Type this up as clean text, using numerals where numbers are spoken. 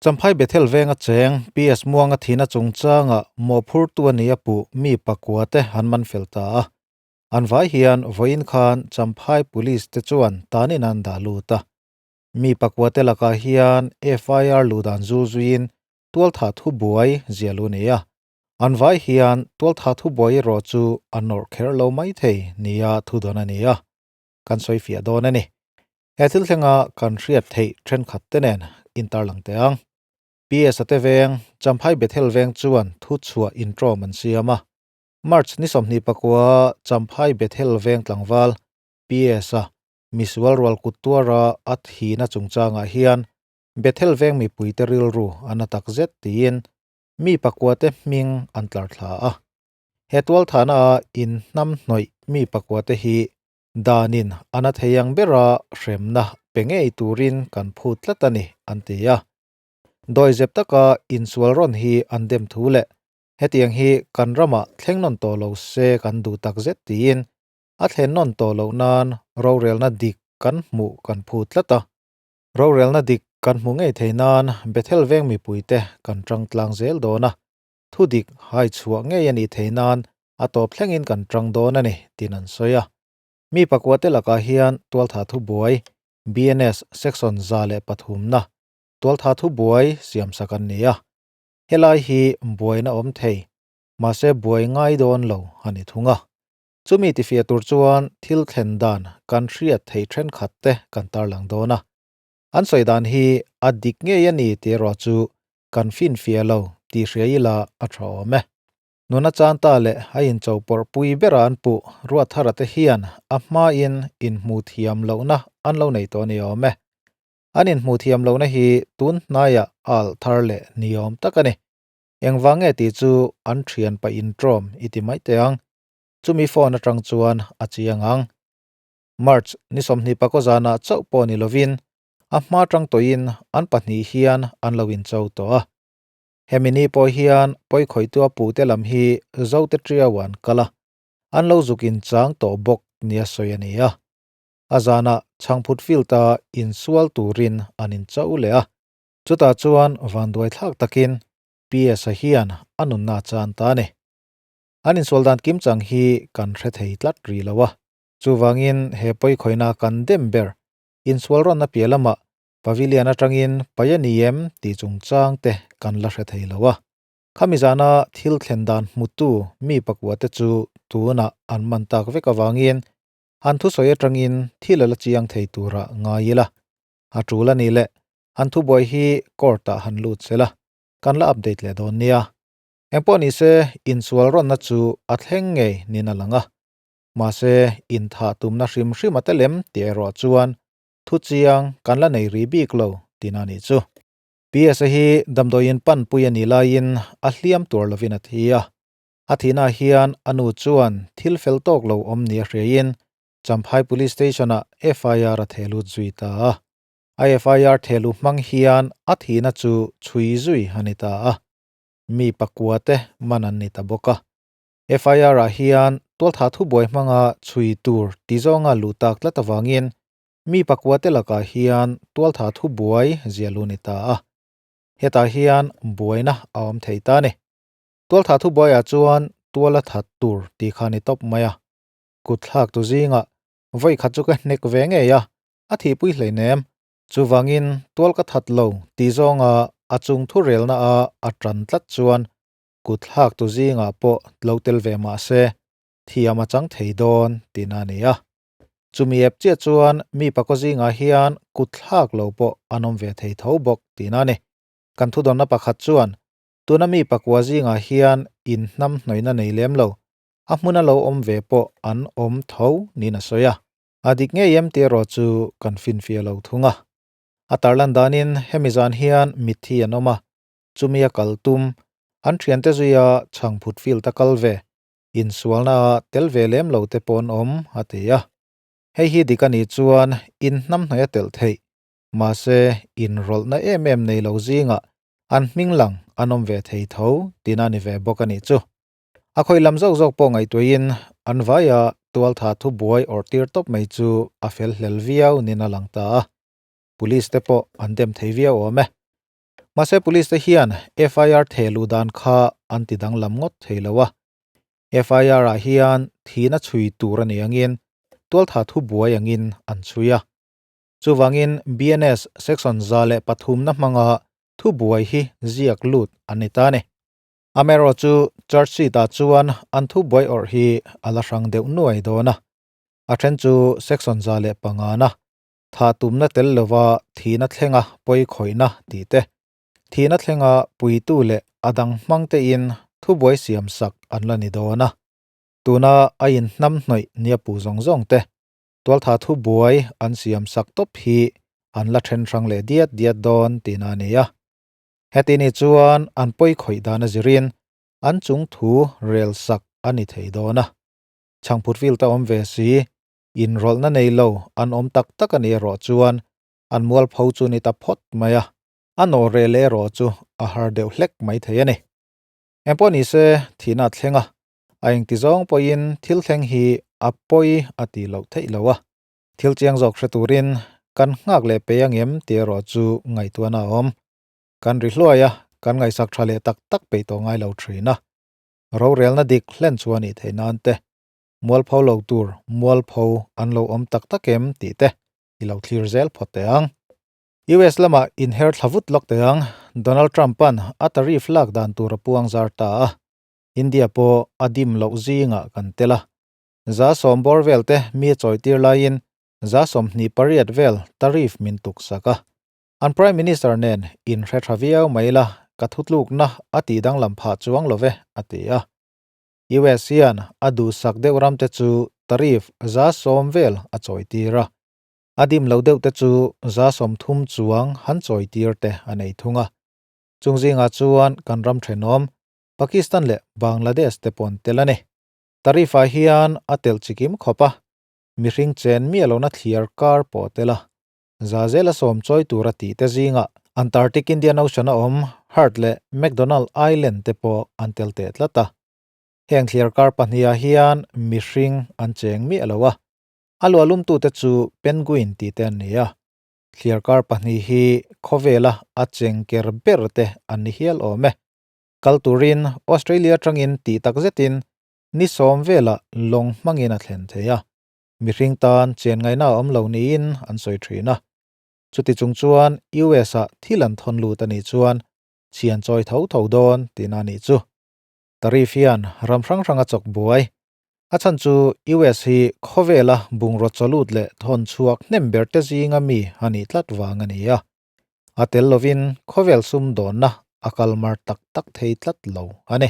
Champhai Bethel venga cheng PS Muanga thihna chungchanga mawhphurtu a nih a puh mi pakua te an man fel ta a. An vai hian vawiin khan Champhai Police te chuan tanin an dah lut a. Mi pakua te lakah hian FIR luhdan zul zuiin tualthah thu buai zia lu nei a. An vai hian tualthah thu buai erawh chu an nawrh kher lo mai thei nia thu dawn a ni a, kan sawi fiah dawn a ni. He thil thlenga kan hriat theih thenkhat te nen intarlang teh ang. PS-a te veng, Champhai Bethel veng chuan thu chhuah intrawm an siam a. March ni 24 Champhai Bethel veng tlangval PS-a misual rual kut tuara a thihna chungchangah hian Bethel veng mipuite rilru a na tak zet tiin mi pakuate hming an tlar thla a. He tualthahna a inhnam hnawih mi pakuate hi danin a na thei ang bera hremna pe ngei turin kan phut tlat a ni, an ti a. Dawihzep taka insual rawn hi an dem thu leh hetiang hi kan ramah thleng nawn tawh lo se kan duh tak zet tiin a thlen nawn tawh loh nan rorelna dik kan hmuh kan phut tlat a. Rorelna dik kan hmu ngei thei nan Bethel veng mipuite kan tang tlang zel dawn a, thu dik hai chhuah ngei a nih thei nan a tawp thlengin kan tang dawn a ni, tiin an sawi a. Mi pakuate lakah hian tualtha thubuai, BNS Section 103 na tualtha thubuai siamsak an ni a. Helai hi buaina awm thei, mahse buai ngai dawn lo a ni thung a. Chumi tifiah tur chuan thil thlen dan kan hriat theih thenkhat te kan tarlang dawn a. An sawi dan hi a dik ngei a ni tih erawh chu kan finfiah lo tih hria ila a tha awm e. Nuna chan ta leh a incho pawrh pui bera an puh Ruatthara te hian a hmain inhmuh thiam lohna an lo nei tawh a ni awm e. An inhmuh thiam lohna hi tun hnaiah a alh thar leh ni awm tak a ni. Engvang nge tih chu an thian pah intrawm i ti mai teh ang. Chumi phone atang chuan a chiang ang. March ni 20 pakaw zanah chauh pawh ni lovin a hma tang tawhin an pahnih hian an lo incho tawh a. Hemi ni pawh hian pawikhawihtu a puhte lam hi Zote Triau an kal a, an lo zuk inchang tawh bawk nia sawi a ni a. A zanah chhangphut field-a insual turin an incho leh a. Chutah chuan vanduai thlak takin PS-a hian a nunna a chan ta a ni. An insual dan kim chang hi kan hre thei tlat rih lo a. Chuvangin he pawikhawina kan dem ber insual rawnna piah lamah pavilion atangin pai a ni em tih chungchang te kan la hre thei lo a. Khami zana thil thlen dan hmutu mi pakua te chu tunah an man tak vek avangin an thusawi atangin thil a la chiang thei turah ngai ila. A tul a nih leh an thubuai hi court ah han lut sela kan la update leh dawn nia. Engpawh ni se insual rawnna chu a thleng ngei nin a lang a. Mahse inthah tumna hrim hrim a tel em tih erawh chuan thu chiang kan la nei rih bik lo tina nih chu. PS-a hi damdawiin panpui a nih laiin a hliam tur lovin a thi a. A thihnaah hian a nu chuan thil fel tawk lo awm nia hriaiin Champhai Police Station-ah FIR a thehlut zui ta a. A FIR thehluh hmang hian a thihna chu chhui zui a ni ta a. Mi pakua te man an ni ta bawk a. FIR-ah hian tualthah thubuai hmanga chhui tur ti zawnga luh tak tlat avangin mi pakua te lakah hian tualthah thubuai zia lu ni ta a. Hetah hian buaina a awm thei ta a ni. Tualthah thubuaiah chuan tual a that tur tih kha a ni tawp mai a. Kut thlak tu zingah vawi khat chu ka hnek ve ngei a, a thihpui hleinem. Chuvangin tual ka that lo tih zawnga a chung thu relna a a tan tlat chuan kut thlak tu zingah pawh lo tel ve mah se thiam a chang thei dawn tihna a ni a. Chumi ep chiah chuan mi pakaw zingah hian kut thlak lo pawh an awm ve thei tho bawk tihna a ni. Kan thudawnna pakhat chuan tuna mi pakua zingah hian inhnam hnawihna nei lem lo a hmuna lo awm ve pawh an awm tho niin a sawi a. A dik ngei em tih erawh chu kan finfiah lo thung a. A tarlan danin hemi zan hian mitthi an awm a, chumi a kal tum, an thiante zuia chhangphut field a kal ve, insualna a tel ve lem lo te pawh an awm, a ti a. Hei hi dik a nih chuan inhnamhnawih a telh theih, mahse inrawlhna em em nei lo zingah an hming lang an awm ve thei tho tihna a ni ve bawk a nih chu. A khawi lam zawk zawk pawh ngaihtuahin an vaia tualtha thubuai awrh tir tawp mai chu a fel hlel viau nin a lang ta a. Police te pawh an dem thei viau awm e. Mahse police te hian FIR theh luh dan kha an ti danglam ngawt thei lo a. FIR ah hian thihna chhui tur a nih angin tualtha thubuai angin an chhui a. Chuvangin BNS section 103 na hmanga thubuai hi ziak lut an ni ta a ni. Amaherawhchu charge sheet ah chuan an thubuai awrh hi a la hrang deuh nuai dawn a. A then chu section 105 na Thah tumna tel lova thihna thlenga pawi khawihna tih te, thihna thlenga puitu leh a dang hmang tein thubuai siam sak an la ni dawn a. Tuna a inhnam hnawih nia pu zawng zawng te, tualtha thubuai an siam sak tawp hi an la then hrang leh diat diat dawn tihna a ni a. Heti ni chuan an pawi khawih dan a zirin an chung thu rel sak a ni thei dawn a. Chhangphut field a awm ve si, Inrawlhna nei lo an awm tak tak a nih erawh chuan an mualpho chu ni ta phawt mai a, a nawr rel erawh chu a har deuh hlek mai thei a ni. Engpawh ni se, thihna a thleng a, a engti zawng pawhin thil thleng hi a pawi a tih loh theih lo a. Thil chiang zawk hre turin kan nghak leh pei angem tih erawh chu ngaihtuahna a awm. Kan ri hluai a, kan ngaihsak tha leh tak tak peih tawh ngai lo thin a. Rorelna dik hlen chu a nih theih nan te Mualpho lo tur mualpho an lo awm tak tak em tih te i lo thlir zel phawt teh ang. US lamah inher thla vut lawk teh ang. Donald Trump-a'n a tariff lak dan tur a puang zar ta a. India pawh a dim loh zingah kan tel a. 110 bawr vel te mi a chawitir laiin 28 vel tariff min tuksak a. An Prime Minister nen inhre tha viau mai la, ka thutlukna a tih danglam phah chuang lo ve, a ti a. US hian a duhsak deuh ramte chu tariff 10% vel a chawitir a, a dim lo deuhte chu 30% chuang han chawitir te a nei thung a. Chung zingah chuan kan ram thenawm Pakistan leh Bangladesh te pawn tel a ni. Tariff-ah hian a telh chikim khawp a, mihring chen miah lohna thliar kar pawh a tel a. Za zela 10 chawi tura tih te zingah Antarctic Indian Ocean a awm Hart leh McDonald Island te pawh an tel teh tlat a. Heng thliar kar pahnihah hian mihring an cheng miah lo a, a luahlumtute chu penguin tih te an ni a. Thliar kar pahnih hi khawvela a cheng ker ber te an ni hial awm e. Kal turin Australia atangin tih tak zetin ni 10 velah lawng hmangin a thlen thei a. Mihring tan chen ngaihna a awm lo niin an sawi thin a. Chuti chung chuan US ah thil an thawn lut a nih chuan chhian chawi tho tho dawn tihna a nih chu. Tariff hian ram hrang hrang a chawk buai. A chhan chu US hi khawvela bungraw chawlut leh thawn chhuak hnem ber te zinga mi a nih tlat vang a ni a. A tel lovin khawvel sumdawnna a kalmar tak tak thei tlat lo a ni.